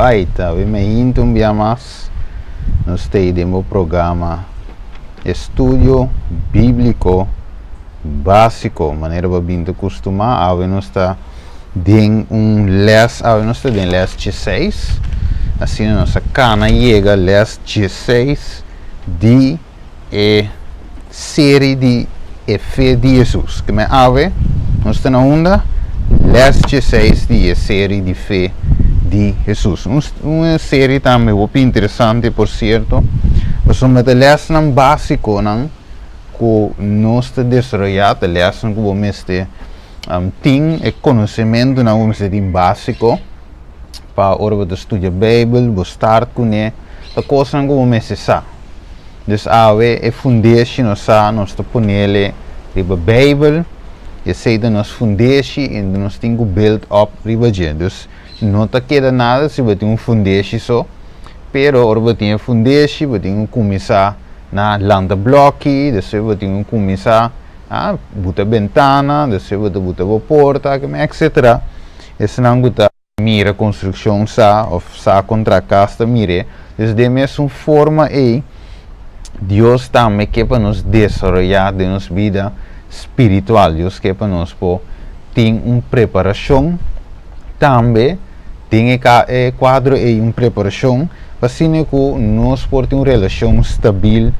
Alright, awe mainta un bia mas nos ta den bo programa Estudio Bíbliko Básiko. Manera bo a bin ta kustumá, awe nos ta den un lès, awe nos ta den lès dieseis, asina nos a kana yega lès dieseis di e seri di E Fe di Hesus. Ke men awe nos ta na unda? Lès dieseis di e seri di Fe di Hesus. Un un seri tambe hopi interesante por sierto, pasobra ta lèsnan básikonan ku nos ta desaroyá, ta lèsnan ku bo mester tin e konosementunan ku bo mester tin básiko pa ora bo ta studia Beibel, bo start kuné, ta kosnan ku bo mester sa. Dus awe e fundeshi nos sa nos ta ponele riba Beibel, esei ta nos fundeshi i nos tin ku build up riba dje. Dus no ta keda nada si bo tin un fundeshi so, pero ora bo tin e fundeshi bo tin ku kuminsá na lanta blòki, despues bo tin ku kuminsá a buta bentana, despues bo ta buta bo porta, etcetera. Esnan ku ta mira konstrukshon sa òf sa kontra kas ta mir'é. Dus den mesun forma ei, Dios tambe ke pa nos desaroyá den nos bida spiritual. Dios ke pa nos por tin un preparashon tambe den e e kuadro ei, un preparashon pa asina ku nos por tin un relashon stabil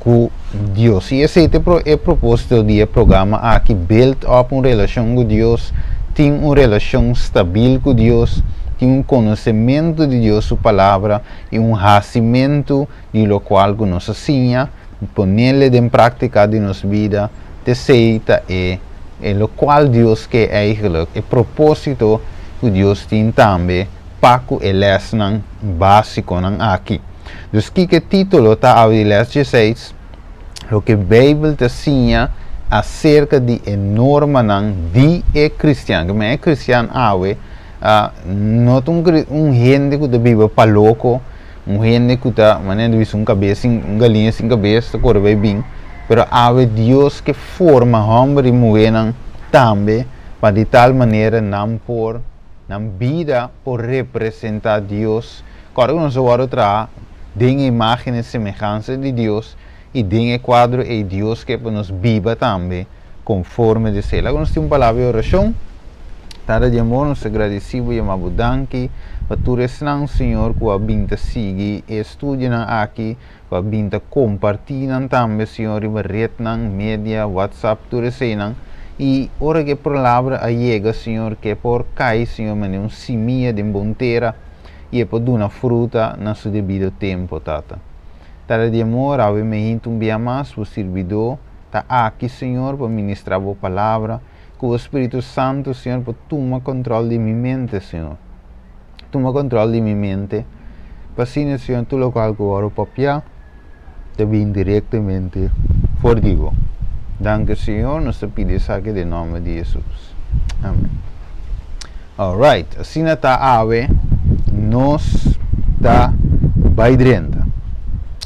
ku Dios. I esei ta e propósito di e programa aki, build up un relashon ku Dios, tin un relashon stabil ku Dios, tin un konosementu di Dios su Palabra i un hasimentu di lokual ku nos a siña, ponele den práktika di nos bida. T'esei ta e e lokual Dios ke eigenlijk, e propósito ku Dios tin tambe pa ku e lèsnan básikonan aki. Dus kiko e título ta awe di lès dieseis? Loke Beibel ta siña aserka di e normanan di e kristian. Ke men e kristian awe no ta un hende ku ta biba pa loko, un hende ku ta manera di bisa un kabes sin un galiña sin kabes ta kore bai bin, pero awe Dios ke forma hòmber i muhénan tambe pa di tal manera nan por nan bida por representá Dios. Kòrda ku nos a wòrdu traha den e imágen i semehansa di Dios, i den e kuadro ei Dios ke pa nos biba tambe konforme di esei. Laga nos tin un palabra di orashon. Tata di amor, nos ta gradisí bo i yama bo danki pa tur esnan, Señor, ku a bin ta sigui e estudionan aki, ku a bin ta kompartí nan tambe, Señor, riba retnan, media, WhatsApp, tur eseinan. I ora ku e palabra a yega, Señor, ke por kai, Señor, manera un simia den bon tera. I e por duna fruta na su debido tempo, Tata. Tata di amor, awe mi hinta un bia mas, bo sirbidó ta aki, Señor, pa ministrá bo palabra. Ku bo Spiritu Santu, Señor, por tuma kòntròl di mi mente, Señor. Tuma kòntròl di mi mente, pa asina, Señor, tur lokual ku wòrdu papiá ta bin direktamente for di bo. Danki, Señor, nos ta pidi esaki den nòmber di Hesus. Amen. Alright, asina ta awe nos ta bai drenta.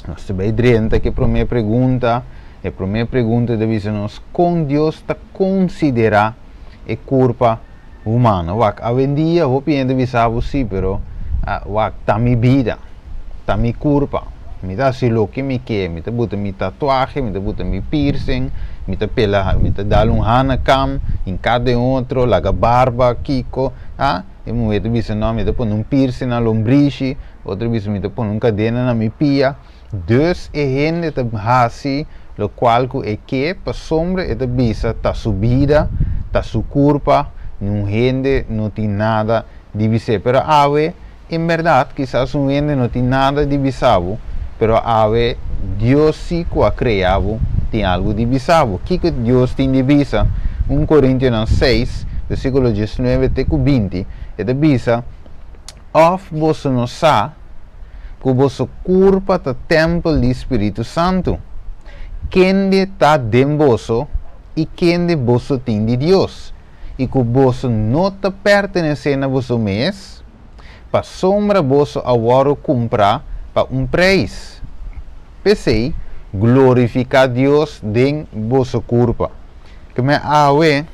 Nos ta bai drenta ku e promé pregunta. E promé pregunta ta bisa nos kon Dios ta konsiderá e kurpa humano. Wak, awendia hopi hende bisa bo sí, pero wak, ta mi bida, ta mi kurpa. Mi ta hasi loke mi ke, mi ta buta mi tatuahe, mi ta buta mi piercing, mi ta pela, mi ta dal un hanekam, hinká den otro, laga barba, kiko, ah, e muhé ta bisa no, mi ta pone un piercing na lombrishi, otro bisa mi ta pone un kadena na mi pia. Dus e hende ta hasi lokual ku e ke, pasobra e ta bisa ta su bida, ta su kurpa, niun hende no tin nada di bis'é. Pero awe, En bèrdat, kisas un hende no tin nada di bisa bo, pero awe Dios sí ku a krea bo tin algu di bisa bo. Kiko Dios tin di bisa? Un Korintionan seis, versíkulo diesnuebe te ku binti, e ta bisa, Òf boso no sa ku boso kurpa ta tèmpel di Spiritu Santu, kende ta den boso i kende boso tin di Dios, i ku boso no ta pertenesé na boso mes? Pasobra boso a wòrdu kumprá pa un preis. P'esei, glorifiká Dios den boso kurpa. Keme awe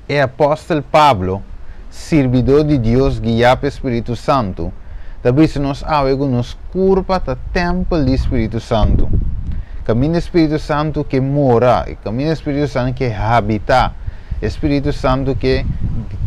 e apòstel Pablo, sirbidó di Dios guiá pa e spiritu santu, Ta bisa nos awe ku nos kurpa ta tèmpel di Spiritu Santu. Kaminda Spiritu Santu ke mora, kaminda Spiritu Santu ke habitá, e Spiritu Santu ke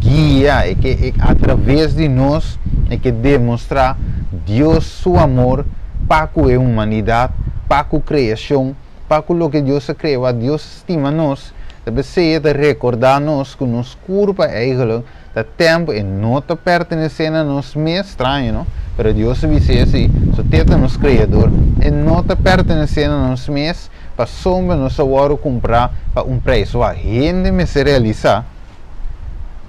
guia, e ke atraves di nos e ke demostrá Dios su amor pa ku e humanidat, pa ku kreashon, pa ku loke Dios a krea. Dios stima nos, ta p'esei e ta rekordá nos ku nos kurpa eigenlijk ta tèmpel, e no ta pertenesé na nos mes, straño, no? Pero Dios a bisa asina, so te ta nos kreador, e no ta pertenesé na nos mes, pasobra nos a wòrdu kumprá pa un preis. Wak, hende mester realisá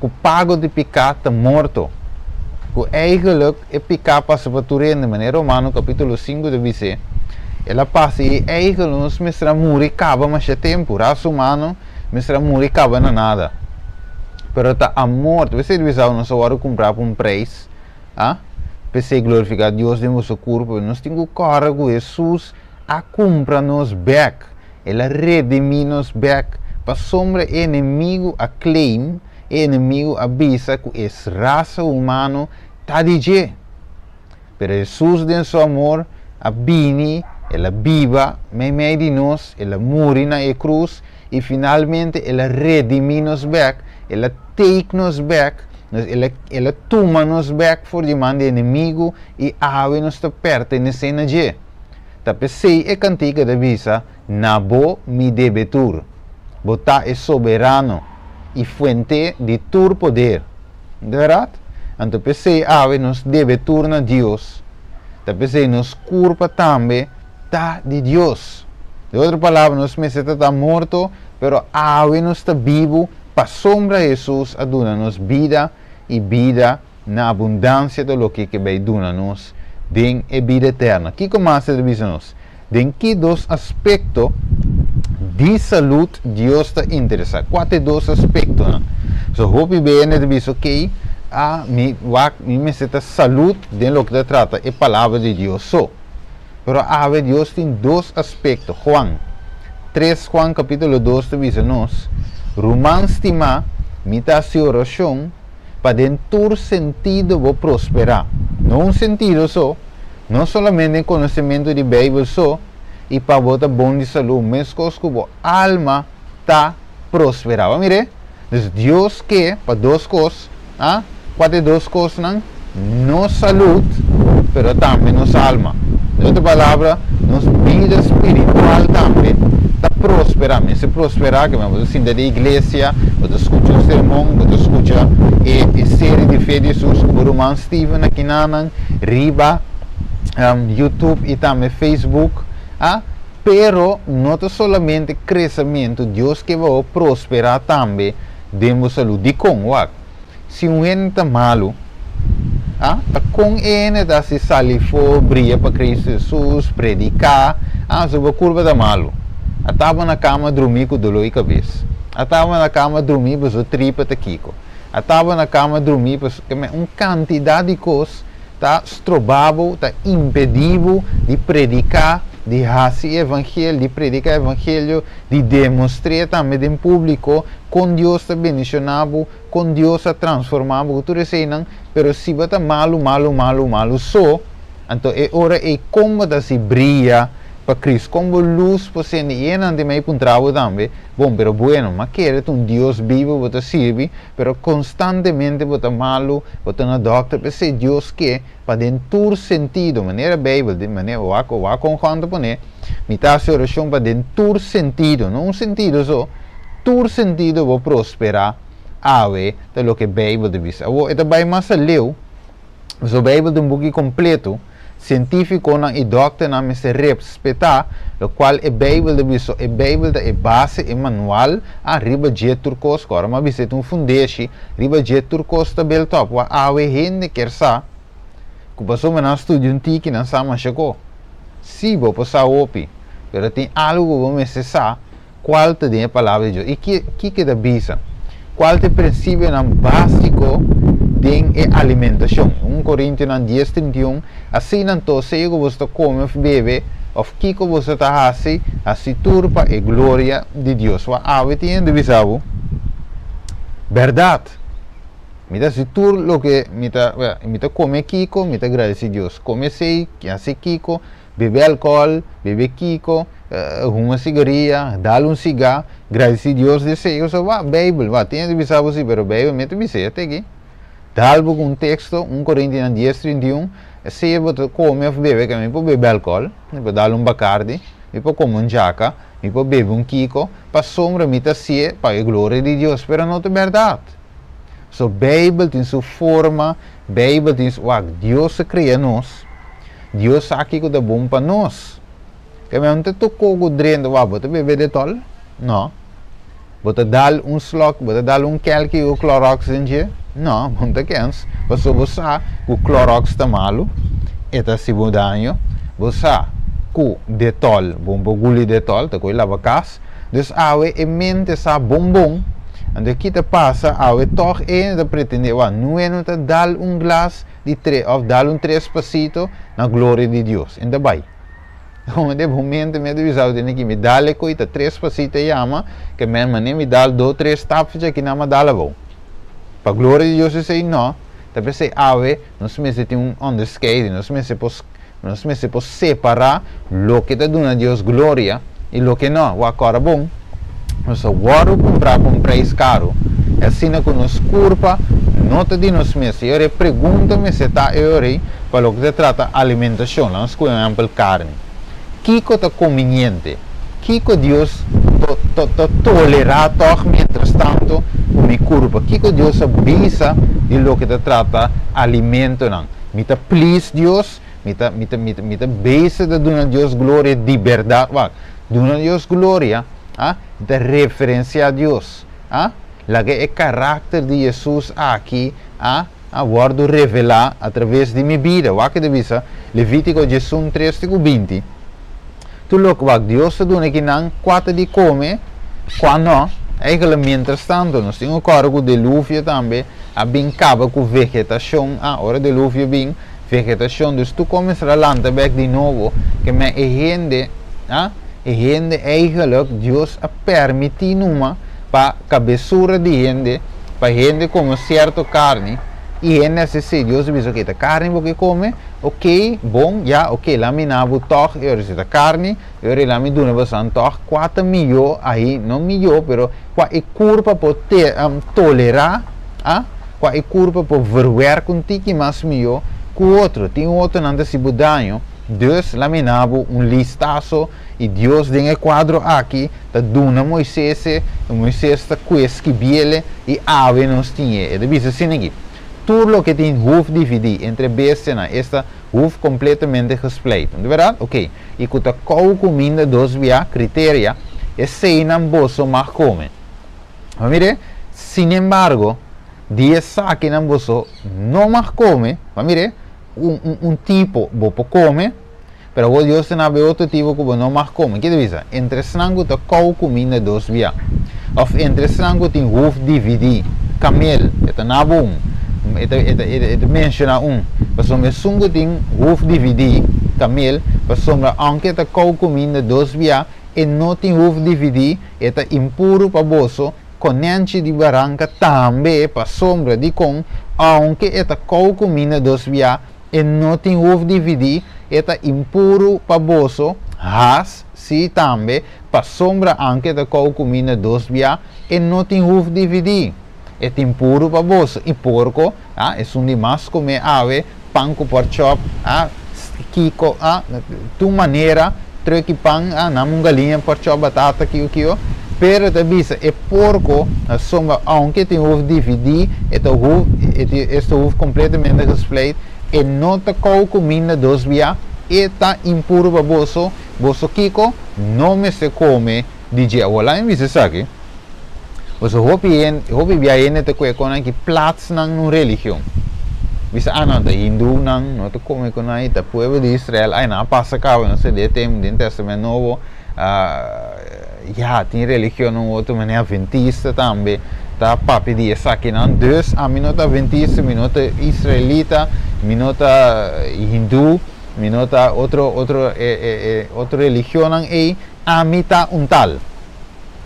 ku pago di piká ta morto. Ku eigenlijk e piká a pasa pa tur hende, manera Romano kapítulo 5 ta bisa, el a pasa i eigenlijk nos mester a muri kaba masha tempu, rasa humano mester a muri kaba na nada. Pero ta amor, p'esei ta bisa nos a wòrdu kumprá pa un preis, ah? P'esei glorifiká Dios den boso kurpo. Nos tin ku kòrda ku Hesus a kumpra nos bèk, el a redimí nos bèk, pasobra e enemigu a claim, e enemigu a bisa ku e rasa humano ta di dje. Pero Hesus den su amor a bini, el a biba meimei di nos, el a muri na e krus i finalmente el a redimí nos bèk, el a take nos bèk, el a, el a tuma nos bèk for di man di enemigu i awe nos ta pertenesé na dje. Ta p'esei e kantika ta bisa, Na bo mi debe tur. Bo ta e soberano i fuente di tur poder. No ta bèrdat? Anto p'esei awe nos debe tur na Dios. Ta p'esei nos kurpa tambe ta di Dios. Den otro palabra, nos mester ta ta morto, pero awe nos ta bibu pasobra Hesus a duna nos bida i bida na abundansia ta loke ke bai duna nos den e bida eterno. Kiko mas e ta bisa nos? Den ki dos aspekto di salud Dios ta interesá? Kua ta e dos aspektonan? So hopi bende ta bisa, Okey, a mi wak mi mester ta salud den loke ta trata e Palabra di Dios so. Pero awe Dios tin dos aspekto. Juan, tres Juan kapítulo dos ta bisa nos, Ruman stimá, mi ta hasi orashon pa den tur sentido bo prosperá. No un sentido so, no solamente den konosementu di Beibel so, i pa bo ta bon di salú meskos ku bo alma ta prosperá. Bo a mir'é? Dus Dios ke pa dos kos, a Kua ta e dos kosnan? Nos salud, pero tambe nos alma. Den otro palabra, nos bida spiritual tambe ta prosperá. Mester prosperá, ke men bo ta sinta den iglesia, bo ta skucha un sermon, bo ta skucha e e serie di Fe di Hesus ku bo ruman Steven akinanan riba YouTube i tambe Facebook, a Pero no ta solamente kresementu, Dios ke pa bo prosperá tambe den bo salú. Dikon? Wak, si un hende ta malu, a ta kon e hende ta hasi sali for, bria pa Kristu Hesus, prediká? A so bo kurpa ta malu. A taba na kama drumí ku doló di kabes. A taba na kama drumí pasobra tripa ta kiko. A taba na kama drumí pasobra un kantidat di kos ta stroba bo, ta impedí bo di prediká, di hasi e evangelio, di prediká e evangelio, di demostr'é tambe den públiko kon Dios ta bendishoná bo, kon Dios a transformá bo ku tur eseinan. Pero si bo ta malu, malu, malu, malu so, anto e ora ei kon bo ta hasi bria pa Cristo? Kon bo lus por sende? I e nan tin mei puntra bo tambe, Bon, pero bueno, m'a kere ta un Dios bibu bo ta sirbi, Pero konstantemente bo ta malu, bo ta na dòkter, p'esei Dios ke pa den tur sentido, manera Beibel, den manera wak wak kon Juan ta pone, mi ta hasi orashon pa den tur sentido, no un sentido so, tur sentido bo prosperá awe, ta loke Beibel ta bisa. Awor e ta bai mas aleu, pasobra Beibel ta un buki kompleto, Sientífikonan i dòkternan mester respetá lokual e Beibel ta bisa. E Beibel ta e base, e manual, a riba dje tur kos. Ku ora mi a bisa e ta un fundeshi, riba dje tur kos ta built up. Wak awe hende kier sa ku pasobra nan studia un tiki nan sa masha ko. Sí, bo por sa hopi, pero tin algu ku bo mester sa Kual ta den e Palabra di Dios? I kiko e ta bisa? Kual ta e prinsipionan básiko den e alimentashon? Un Korintionan dies 31, Asina anto, sea ku boso ta kome òf bebe, òf kiko boso ta hasi, hasi tur pa e gloria di Dios. Wak awe tin hende bisa bo, Bèrdat! Mi ta hasi tur loke mi ta, mi ta kome kiko, mi ta gradisí Dios. Kome esei, hasi kiko, bebe alkohòl, bebe kiko, huma sigaria, dal un sigá, gradisí Dios di esei. Pasobra wak Beibel, wak tin hende bisa bo si, pero Beibel mi ta bisa e te aki. Dal bo ku un teksto, un Korintinan dies 31, esei bo ta kome òf bebe, ke mi por bebe alkohòl, mi por dal un Bacardi, mi por kome un djaka, mi por bebe un kiko, pasobra mi ta hasié pa e gloria di Dios, pero no ta bèrdat. So Beibel tin su forma, Beibel tin su, wak, Dios a kria nos, Dios sa kiko ta bon pa nos. Ke men no ta tokó ku drenta, wak, bo ta bebe Dettol? No. Bo ta dal un slok, bo ta dal un kelki ku Clorox den dje? No, bo no ta kens, pasobra bo sa ku Clorox ta malu, e ta hasi bo daño. Bo sa ku Dettol, bo no por guli Dettol, ta koe laba kas. Dus awe e mente sa bon bon, anto ki ta pasa awe tòg e hende ta pretendé, wak, nue no ta dal un glas di tres òf dal un tres pasito na gloria di Dios. E no ta bai. Como de bo mente mi a bisa bo tene ki mi dal e koe ta tres pasito e yama, ke men mane mi dal dos tres stapjes aki nan a dal abou. Pa gloria di Dios esei no, ta p'esei awe nos mester tin un onderscheiding, nos mester por nos mester por separa loke ta duna Dios gloria i loke no. Wak kòrda bon, nos a wòrdu kumprá pa un preis karu, e asina ku nos kurpa no ta di nos mes. I ora e pregunta mester ta e ora ei pa loke ta trata alimentashon. Laga nos skohe un ehèmpel, karni. Kiko ta kumbiniente? Kiko Dios ta ta tolerá tòg mientrastantu ku mi kurpa? Kiko Dios a bisa di loke ta trata alimentonan? Mi ta please Dios? Mi ta mi ta mi ta mi ta bezig ta duna Dios gloria di bèrdat? Wak, duna Dios gloria, a, ta referensiá Dios, a. Laga e karakter di Hesus aki, a, a wòrdu revelá atraves di mi bida. Wak e ta bisa, Levítiko 11, 3 te ku 20. Tur loke wak Dios ta duna kinan, kua ta di kome, kua nò. Eigentlik, mientrastanto, nos tin ku kòrda ku deluvio tambe a bin kaba ku vegetashon. A, ora deluvio bin, vegetashon, dus tur kuminsá lanta bèk di nobo, ke men e hende, a, e hende eigentlik Dios a pèrmití numa pa kabesura di hende, pa hende kome sierto karni, i hende hasi esei. Dios a bisa, Oke, ta karni bo ke kome? Oke, bon, ya, oke, laat mi na bo tòg, e ora si ta karni, e ora laat mi duna boso tòg kua ta mihó ahi, no mihó, pero kua e kurpa por te, tolerá, a, kua e kurpa por verwerk un tiki mas mihó ku otro. Tin otronan ta hasi bo daño, dus laat mi na bo un listaso, i Dios den e kuadro aki ta duna Moises e, i Moises ta kue skibiele, i awe nos tin e. E ta bisa asina aki, Tur loke tin huf dividí entre bestianan, esta, huf kompletamente gespleit. No ta bèrdat? Oké. I ku ta kou kuminda dos bia, kriteria, eseinan boso mag kome. Bo mira? Sinembargo, di esakinan boso no mag kome, bo mira? Un, un, un tipo bo por kome, Pero awor Dios ta na be otro tipo ku bo no mag kome. Ke ta bisa? Entre esnan ku ta kou kuminda dos bia, òf entre esnan ku tin huf dividí, kamel, e ta na bo un. E ta, e ta, e ta menshoná un. Pasobra esun ku tin huf dividí, kamel, pasobra ounke e ta kou kuminda dos bia, e no tin huf dividí, e ta impuru pa boso, konènchi di baranka tambe, pasobra dikon, ounke e ta kou kuminda dos bia, E no tin huf dividí, e ta impuru pa boso, has, sí, tambe, pasobra anke ta kou kuminda dos bia, e no tin huf dividí. E ta impuru pa boso. I porko, a, esun di mas komé awe, pan ku pòrchòp, a, kiko, a, tur manera, treki pan, a, nam un galiña, pòrchòp, batata, kiko, kiko. Pero ta bisa, e porko, pasobra aunke e tin huf dividí, e ta huf, e tin esta huf kompletamente gespleit, e no ta kou kuminda dos bia, e ta impuru pa boso, boso kiko no mester kome di dje. Awor laat mi bisa esaki, boso hopi hende, hopi bia hende ta kue kon nan ki plats nan un religion. Bisa, ah no, ta hindunan, no ta kome ku nan, ta pueblo di Israel, ai nan a pasa kaba, no se de tempu den Testament Nobo, Ya, tin religionnan otro manera adventista tambe ta papia di esakinan. Dus ami no ta adventista, mi no ta israelita, mi no ta hindú, mi no ta otro otro e e e otro religionnan ei, ami ta un tal.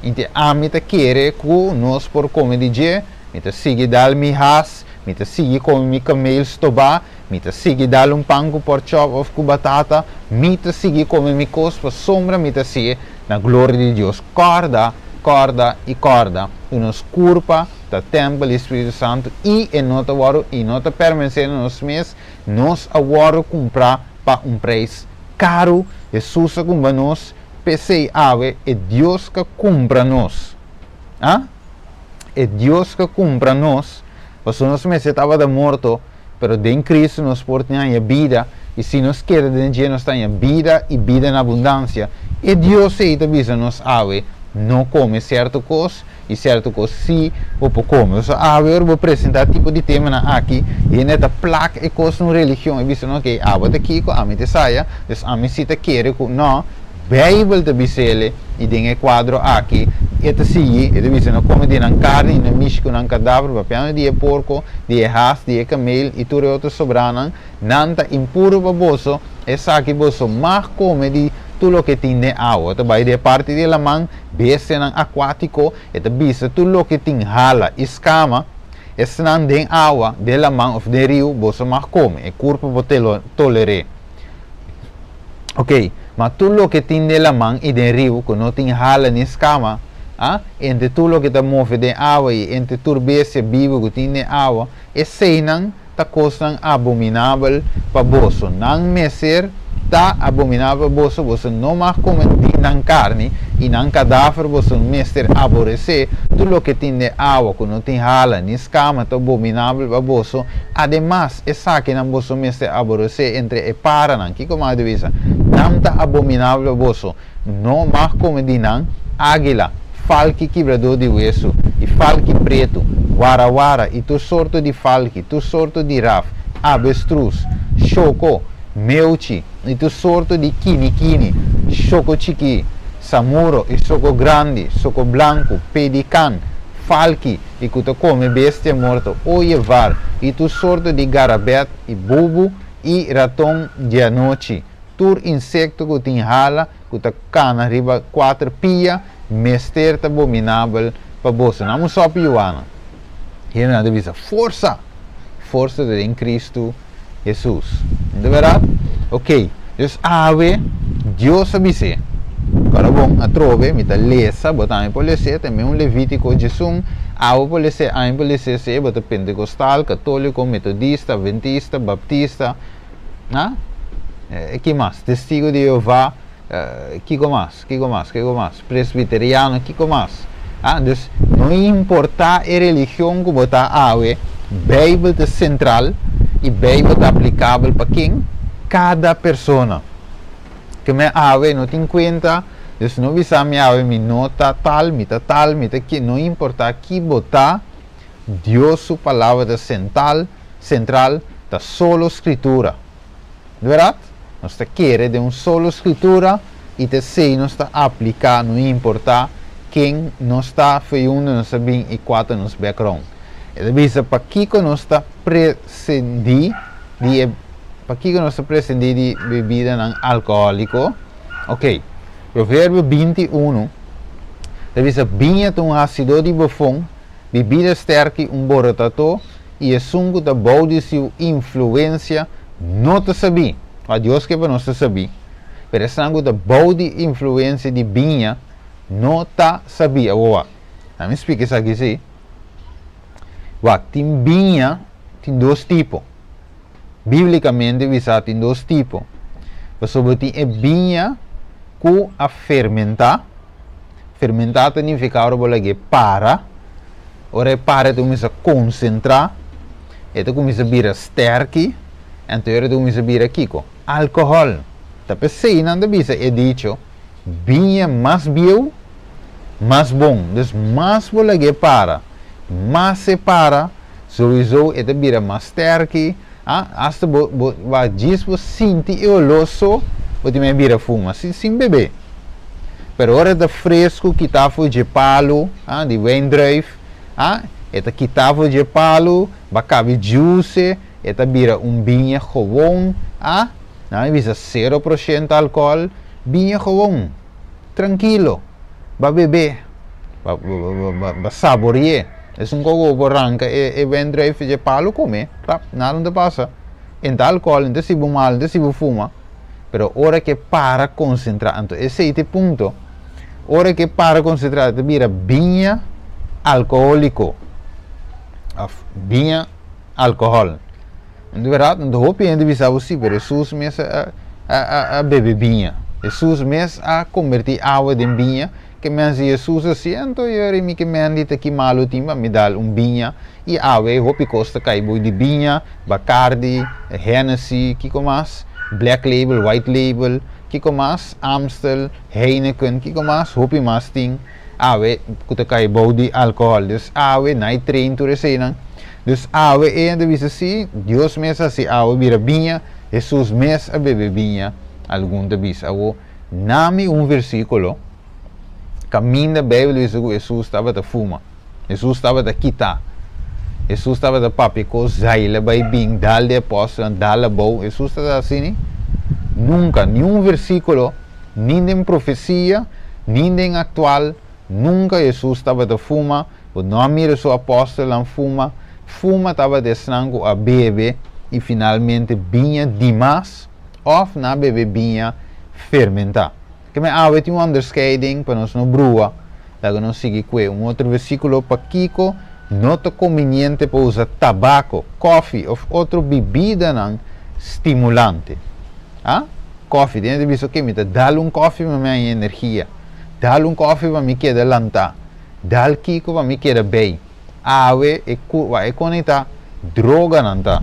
Inti ami ta kere ku nos por kome di dje, mi ta sigui dal mi has. Mi ta sigui kome mi kameel stobá, mi ta sigui dal un pan ku porkchop òf ku batata, mi ta sigui kome mi kos pasobra mi ta hasié na gloria di Dios. Kòrda, kòrda i kòrda ku nos kurpa ta tèmpel di Spiritu Santu i e no ta wòrdu i no ta permensé na nos mes, nos a wòrdu kumprá pa un preis karu. Hesus a kumpra nos, p'esei awe e Dios ka kumpra nos. A? E Dios ka kumpra nos, pasobra nos mester tabata morto, pero den Cristo nos por tin haña bida, i si nos keda den dje nos ta haña bida i bida na abundansia. E Dios ei ta bisa nos awe, no kome sierto kos, i sierto kos sí bo por kome. Pasobra awe ora bo presentá tipo di temanan aki, hende ta plak e kos na un religion i bisa no, okey, abo ta kiko, ami ta esaya, dus ami sí ta kere ku, no. Bijbel ta bis'ele, i den e kuadro aki e ta sigui, e ta bisa, No kome di nan karni i no mishi ku nan kadaver, papiando di e porko, di e has, di e kameel i tur e otro sobranan, nan ta impuru pa boso, esaki boso mag kome di tur loke tin den awa. E ta bai di e parti di e laman, bestianan akuátiko, e ta bisa tur loke tin hala i skama, esnan den awa, den laman òf den riu, boso mag kome, e kurpa por toler'é. Ok, ma tur loke tin den laman i den riu ku no tin hala ni skama, a, entre tur loke ta move den awa i entre tur bestia bibu ku tin den awa, eseinan ta kosnan abominabel pa boso. Nan mester ta abominabel pa boso, boso no mag kome di nan karni, i nan kadaver boso mester aboresé. Tur loke tin den awa ku no tin hala ni skama ta abominabel pa boso. Ademas, Esakinan boso mester aboresé entre e paranan. Kiko mas di bisa? Nan ta abominabel pa boso. No mag kome di nan, águila, falki kibradó di wesu, i falki pretu, warawara, i tur sorto di falki, tur sorto di raf, abestrus, shoko, meuchi, i tur sorto di kinikini, shoko chikí, samuro, i shoko grandi, shoko blanku, pedikan, falki, i ku ta kome bestia morto, oyevar, i tur sorto di garabèt, i bubu, i raton dianochi. Tur insekto ku tin hala, ku ta kana riba kuater pia, mester ta bominabel pa boso. Nan un sòpi yuana. Hendenan ta bisa, Forsa! Forsa ta den Kristu Hesus. No ta bèrdat? Oké, dus awe Dios a bis'é, Ora bon, atrobe mi ta lesa, bo tambe por les'é, ta meun Levítiko djesun, abo por les'é, ami por les'é, sea bo ta pentekostal, katóliko, metodista, adventista, baptista, a? Ki mas? Testigo di Jehová, kiko mas? Kiko mas? Kiko mas? Presbiteriano, kiko mas? A? Dus, no importá e religion ku bo ta awe, Beibel ta sentral i Beibel ta aplikabel pa ken? Kada persona. Ke men awe no tin kuenta, dus no bisa mi awe mi no ta tal, mi ta tal, mi ta ki, no importá ki bo ta, Dios su Palabra ta sental, sentral, ta solo Skritura. Di bèrdat? Nos ta kere den un solo Skritura i ta esei nos ta apliká, no importá ken nos ta, fo'i unda nos a bin i kua ta nos background. E ta bisa pakiko nos ta presendí di e pakiko nos ta presendí di bebidanan alkohóliko. Oké, Proverbio 21 ta bisa biña ta un hasidó di bofon, bibida sterki un borotató i esun ku ta bou di siu influensia no ta sabí. Wak, Dios ke pa nos ta sabí, pero esnan ku ta bou di influensia di biña no ta sabí. Awor wak, ami splika esaki si. Wak, tin biña tin dos tipo. Bíblikamente bisá tin dos tipo. Pasobra tin e biña ku a fermentá. Fermentá ta nifiká ora bo lag'é para. Ora e para e ta kuminsá konsentrá, e ta kuminsá bira stèrki, anto e ora e ta kuminsá bira kiko? Alkohòl. Ta p'esei nan ta bisa e dicho, biña mas bieu, mas bon. Dus mas bo lag'é para, mas e para, souiso e ta bira mas stèrki, a asta bo bo bo djis bo sinti e oló so, bo tin mei bira fuma, sin sin bebé. Pero ora e ta fresku kitá for dje palu, a di wijndruif, a e ta kitá for dje palu, ba kabi djuse, e ta bira un biña gewon, a nan a bisa sero porshento alkohòl, biña gewon, trankilo, ba bebé, ba ba ba ba sabori'é. Esun ku bo ranka e wendruif dje palu kome, prap, nada no ta pasa. E no ta alkohòl, e no ta hasi bo mal, e no ta hasi bo fuma. Pero ora ku e para konsentrá, anto esei ta e punto, ora ku e para konsentrá e ta bira biña alkohóliko òf biña alkohòl. Di bèrdat, no ta hopi hende bisa bo si, pero Hesus mes a a bebe biña. Hesus mes a kombertí awa den biña. Ke men si Hesus a siento yori mi ke men di ta ki malu tin pa mi dal un biña i awe hopi kos ta kai boi di biña, Bacardi, Hennessy, kiko mas, Black Label, White Label, kiko mas, Amstel, Heineken, kiko mas, hopi mas tin awe ku ta kai bou di alkohòl. Dus awe night train tur eseinan. Dus awe e hende bisa si Dios mes a hasi awe bira biña, Hesus mes a bebe biña, algun ta bisa. Awo nami un versíkulo kaminda Beibel bisa ku Hesus tabata fuma, Hesus tabata kita, Hesus tabata papia kos zaila bai bin, dal di apòstelnan, dal abou. Hesus tabata hasi? Nunka, niun versíkulo, ni den profesia, ni den aktual, nunka Hesus tabata fuma. Bo no a mira su apòstelnan fuma. Fuma tabata esnan ku a bebe i finalmente biña dimas òf nan a bebe biña fermentá. Ke men awe tin un onderscheiding pa nos no brua. Laga nos sigui kue un otro versíkulo. Pakiko no ta kombiniente pa usa tabako, kòfi òf otro bibidanan stimulante? A Kòfi. Tin hende bisa, Oke, mi ta dal un kòfi pa mi haña energia. Dal un kòfi pa mi keda lantá. Dal kiko pa mi keda bei. Awe e ku wa e konekta droganan ta.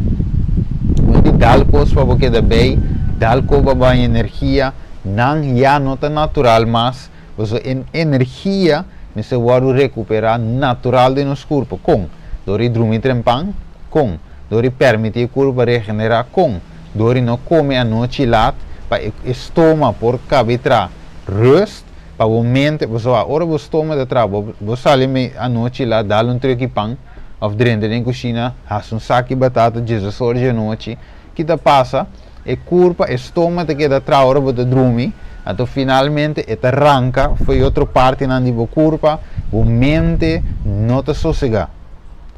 Bo di dal kos pa bo keda bei, dal ko pa bo haña energia, nan ya no ta natural mas, pasobra e energia mester wòrdu rekuperá natural den nos kurpo. Kon? Dor di drumi trempan? Kon? Dor di permití e kurpo pa regenerá? Kon? Dor di no kome anochi lat pa e stoma por kabe tra rust? Pa bo mente, pasobra ora bo stoma ta traha, bo bo sali mei anochi la dal un truki pan of drenta den kushina hasi un saki batata djesa sor dje anochi, ki ta pasa? E kurpa, e stoma ta keda traha ora bo ta drumi, anto finalmente e ta ranka for e otro partinan di bo kurpa, bo mente no ta sosega.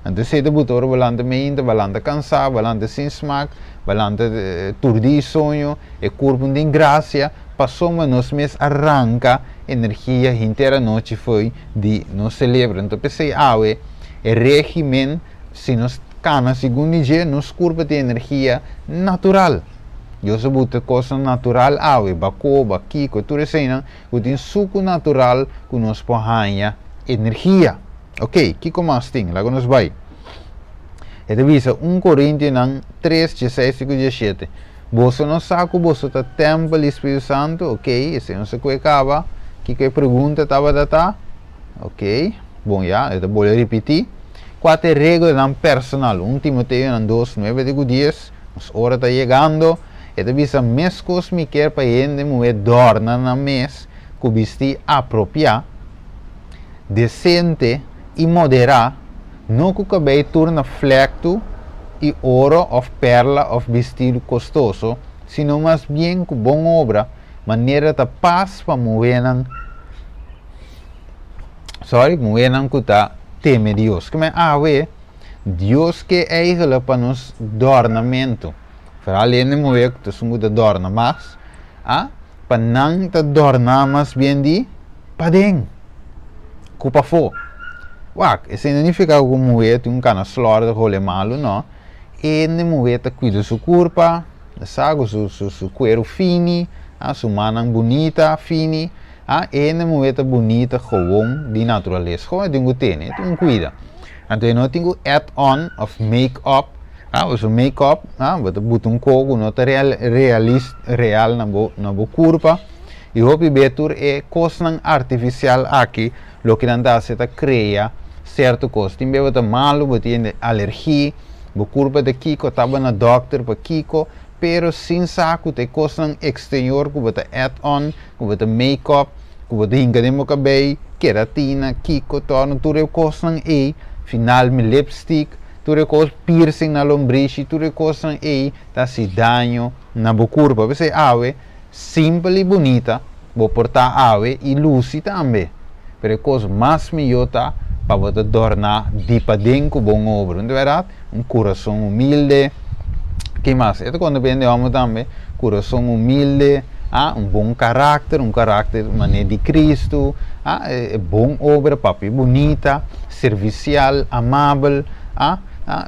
Anto esei ta buta ora bo lanta meinta, bo lanta kansa, bo lanta sin smak, bo lanta turdi soño, e kurpa no tin grasia. Pasobra nos mes a ranka energia henter anochi fo'i di nos selebro. Anto p'esei awe e regimen, si nos kana segun di dje, nos kurpa tin energia natural. Dios a buta kosnan natural awe, bakoba, kiko, tur eseinan ku tin suku natural ku nos por haña energia. Oke, kiko mas tin? Laga nos bai. E ta bisa un Korintionan tres, dieseis te ku diesshete. Boso no sa ku boso ta tèmpel di Spiritu Santu? Ok, esei no sa ku e kaba. Kiko e pregunta tabata ta? Ok, bon ya, e ta bolbe ripití. Kua ta e reglanan personal? Un Timoteonan dos, nuebe te ku dies, nos ora ta yegando. E ta bisa, Meskos mi kier pa hende muhé dòrna nan mes ku bistí apropiá, desente i moderá, no ku kabei tur na flèktu i oro òf pèrla òf bistidu kostoso, sino mas bien ku bon obra, manera ta pas pa muhénan, sorry, muhénan ku ta teme Dios. Kimen awe, Dios ke eigelijk pa nos dòrnamentu, foral hende muhé ku ta esun ku ta dòrna mas, a pa nan ta dòrná mas bien di paden ku pafó. Wak, esei no nifiká ku muhé tin un kana slòrdig hole malu, no. Hende muhé ta kuida su kurpa, sa, ku su su su kueru fini, a su mannan bunita, fini. A hende muhé ta bunita gewon di naturales. Gewoon e tin ku tene, e tin ku kuida. Anto e no tin ku add on òf make up, a pasobra make up, a bo ta buta un kos ku no ta real realis real na bo na bo kurpa. I hopi be tur e kosnan artifisial aki loke nan ta hasi ta krea sierto kos. Tin be bo ta malu, bo tin alergi, bo kurpa ta kiko, taba na dòkter pa kiko, pero sin sa ku ta e kosnan eksterior ku bo ta add on, ku bo ta make up, ku bo ta hinka den bo kabei, keratina, kiko, torno, tur e kosnan ei, finalme lipstick, tur e kos, piercing na lombrishi, tur e kosnan ei ta hasi daño na bo kurpa. P'esei awe. Simpel i bunita bo por ta awe i lusi tambe, pero e kos mas mihó ta pa. Pa bo ta dòrná di paden ku bon obra. No ta bèrdat? Un kurason humilde. Ke mas? E ta konta pa hende hòmber tambe. Kurason humilde, ah, un bon karakter, un karakter manera di Kristu, ah, e bon obra, papia bunita, servisial, amabel, ah, ah,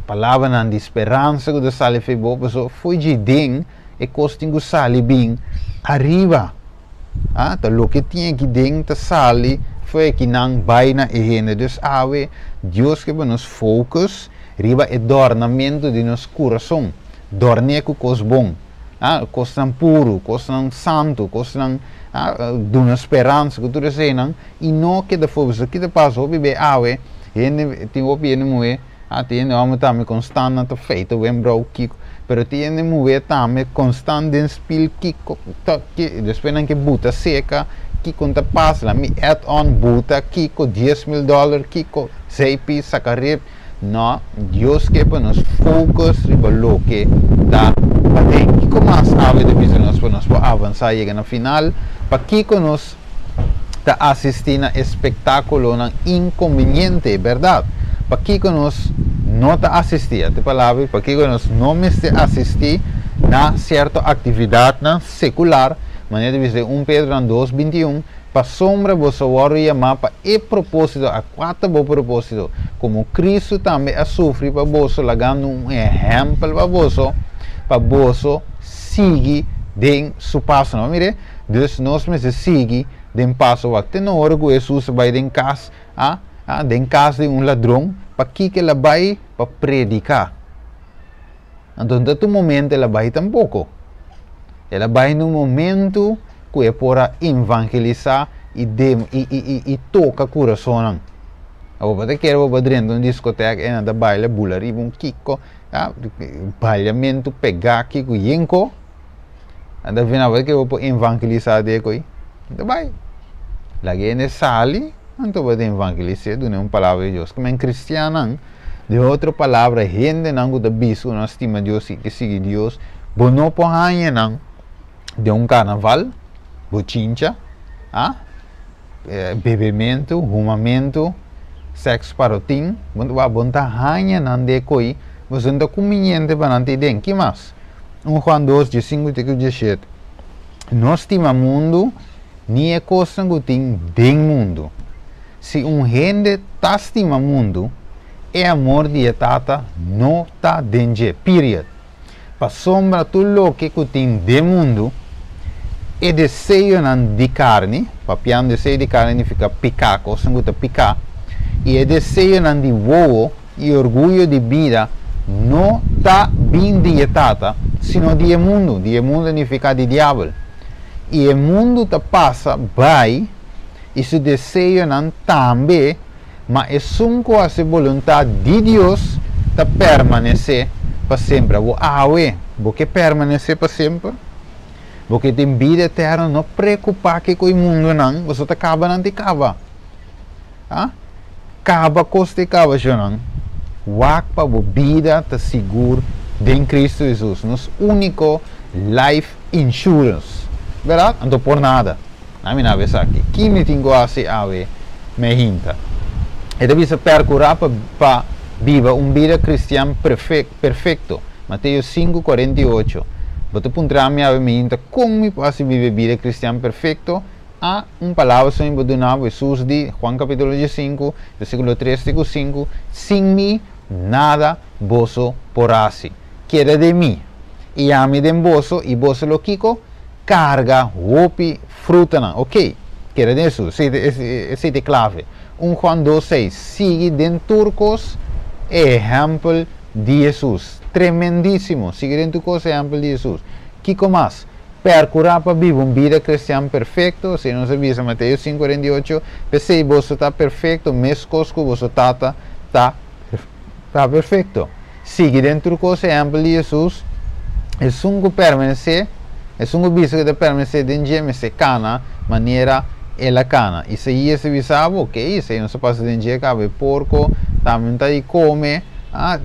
palabranan di speransa ku ta sali for bo, pasobra for dje den e kos tin ku sali bin ariba. Ah, ta loke tin aki den ta sali for akinan bai na e hende. Dus awe Dios ke pa nos focus riba e dòrnamentu di nos kurason. Dòrn'é ku kos bon, ah, kosnan puru, kosnan santu, kosnan, ah, duna speransa ku tur eseinan i no keda focus. Ki ta pasa hopi be awe hende tin hopi hende muhé. A tin hende hòmber tambe konstant nan ta feita wembrou kiko, pero tin hende muhé tambe konstant den spil kiko ta ki, despues nan ke buta seka kiko ta pasa, nan mi add on buta kiko 10,000 dòler kiko zeepi saka rip, no Dios ke pa nos focus riba loke ta paden. Kiko mas awe ta bisa nos pa nos por avansa yega na final? Pakiko nos ta asistí na espektákulonan inkonbiniente, bèrdat? Pakiko nos no ta asistí? Ata e palabra ei, pakiko nos no mester asistí na sierto aktividatnan sekular, manera ta bisa den 1 Pedronan 2, 21, Pasobra boso a wòrdu yamá pa e propósito, a kua ta bo propósito? Komo Kristu tambe a sufri pa boso, lagando un ehèmpel pa boso, pa boso sigui den su pasonan. Mire, Dus nos mester sigui den paso wak te na ora ku Hesus a bai den kas, a, a, den kas di un ladron, pakiko el a bai? Pa prediká. Anto no ta tur momento el a bai tampoko. El a bai na un momento ku e por a evangelisá i dem, i, i, i, i toka kurasonnan. Abo bo ta kere bo bai drenta un diskotèk e nan ta baila bula riba un kiko, a, baliamentu pegá kiko yenko. Anta final bo ke bo por evangelisá de koi? Ta bai. Laga hende sali, anto bo ta evangelis'é, dun'é un palabra di Dios. Kimen kristiannan, den otro palabra, hendenan ku ta bisa ku nan stima Dios i ke sigui Dios, bo no por haña nan den un karnaval, bochincha, ah, bebementu, humamentu, sèks parotin, bo no ta haña nan de koi, pasobra no ta kumbiniente pa nan ta ei den. Ki mas? 1 Juan 2, 15 te ku 17. No stima mundu, ni e kosnan ku tin den mundu. Si un hende ta stima mundu, e amor di e Tata no ta den dje. Period. Pasobra tur loke ku tin den mundu, e deseonan di karni, papiando deseo di karni nifiká piká, kosnan ku ta piká, i e deseonan di wowo, i orguyo di bida no ta bin di e Tata, sino di e mundu. Di e mundu nifiká di diabel. I e mundu ta pasa bai, i su deseonan tambe, ma esun ku hasi boluntat di Dios ta permanesé pa semper. Awor, awe, bo ke permanesé pa semper? Bo ke tin bida eterno? No preokupá kiko e mundunan, boso ta kaba nan ti kaba. A kaba kos di kaba shonnan, wak pa bo bida ta sigur den Cristo Jesus, nos úniko life insurance. Bèrdat? Anto por nada. Na mi na esaki. Ki mi tin ku hasi awe me hinta? E ta bisa pèrkurá pa pa biba un bida kristian perfekto. Mateo 5, 48. Bo ta puntra mi awe me hinta kon mi por hasi biba e bida kristian perfekto? A Un palabra so mi por duna bo, Hesus di, Juan capítulo 15, versículo 3 te ku 5, Sin mi nada boso por hasi. Keda den mi, i ami den boso, i boso lo kiko? Karga hopi frutanan. Ok, keda den Hesus. Esei ta e klave. 1 Juan 2, 6, Sigui den tur kos e ehèmpel di Hesus. Tremendísimo! Sigui den tur kos e ehèmpel di Hesus. Kiko mas? Percurá pa biba un bida cristian perfecto, asina nos a bisa Mateo 5, 48, P'esei boso ta perfecto mescos cu boso Tata ta ta perfecto. Sigui den tur cos ehempel di Jesus, esun cu permanecé, esun cu bisa cu ta permanecé den dje mester cana manera el a cana. Isaías a bisa bo, ok, esei nos a pasa den dje caba e porco tambe no ta di come, Ah,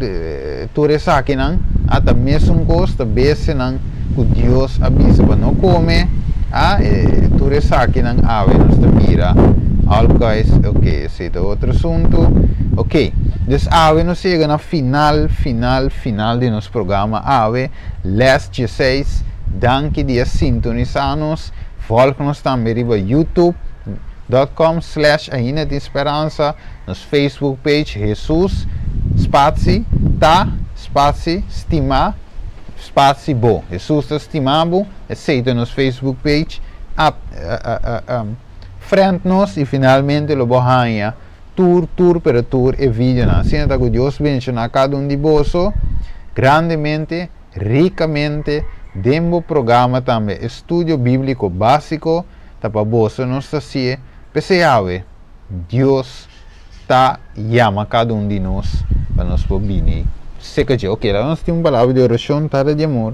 tur esakinan a ta mesun kos, ta bestianan ku Dios a bisa pa no kome. Ah, tur esakinan awe nos ta mira all Guys, ok, esei ta otro asuntu. Ok, dus awe nos yega na final, final, final di nos programa awe, les 16. Danki di a sintonisá nos. Volg nos tambe riba youtube.com/AindaTinSperansa, nos Facebook page Jesus spatie ta spatie stima spatie bo. Jesus ta stima bo, esei ta nos Facebook page. Up, friend nos i finalmente lo bo haña tur, tur, pero tur e videonan. Asina ta ku Dios bendishoná kada un di boso grandemente, rikamente den bo programa tambe Estudio Bíbliko Básiko ta pa boso nos ta hasié. P'esei awe Dios ta yama kada un di nos pa nos por bini serka dje. Ok, laga nos tin un palabra di orashon, Tata di amor.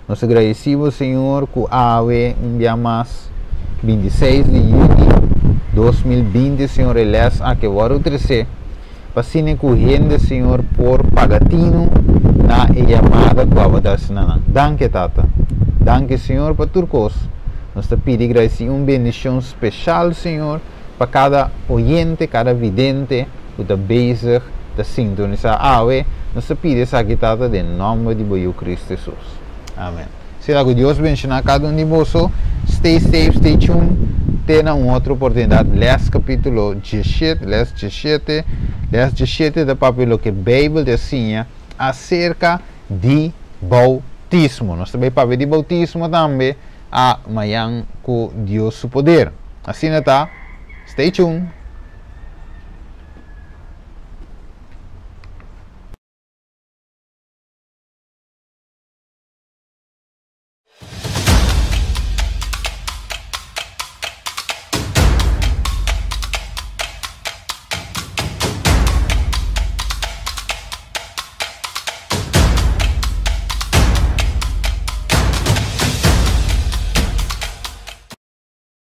Nos ta gradisí bo, Señor, ku awe un bia mas, 26 di yüni 2020, Señor, e lès aki a wòrdu tresé pa asina ku hende, Señor, por paga tinu na e yamada ku abo ta hasi na nan. Danki, Tata. Danki, Señor, pa tur kos. Nos ta pidi gradisí un bendishon speshal, Señor, pa kada oyente, kada vidente ku ta bezig ta sintonisá awe. Nos ta pidi esaki, Tata, den nòmber di bo Yu Kristu Hesus. Amen. Sera ku Dios benshoná kada un di boso. Stay safe, stay tuned. Te na un otro oportunidat. Les kapítulo 17, les 17, les 17 ta papia loke Beibel ta siña aserka di boutismo. Nos ta bai papia di boutismo tambe a mañan ku Dios su poder. Asina ta, stay tuned.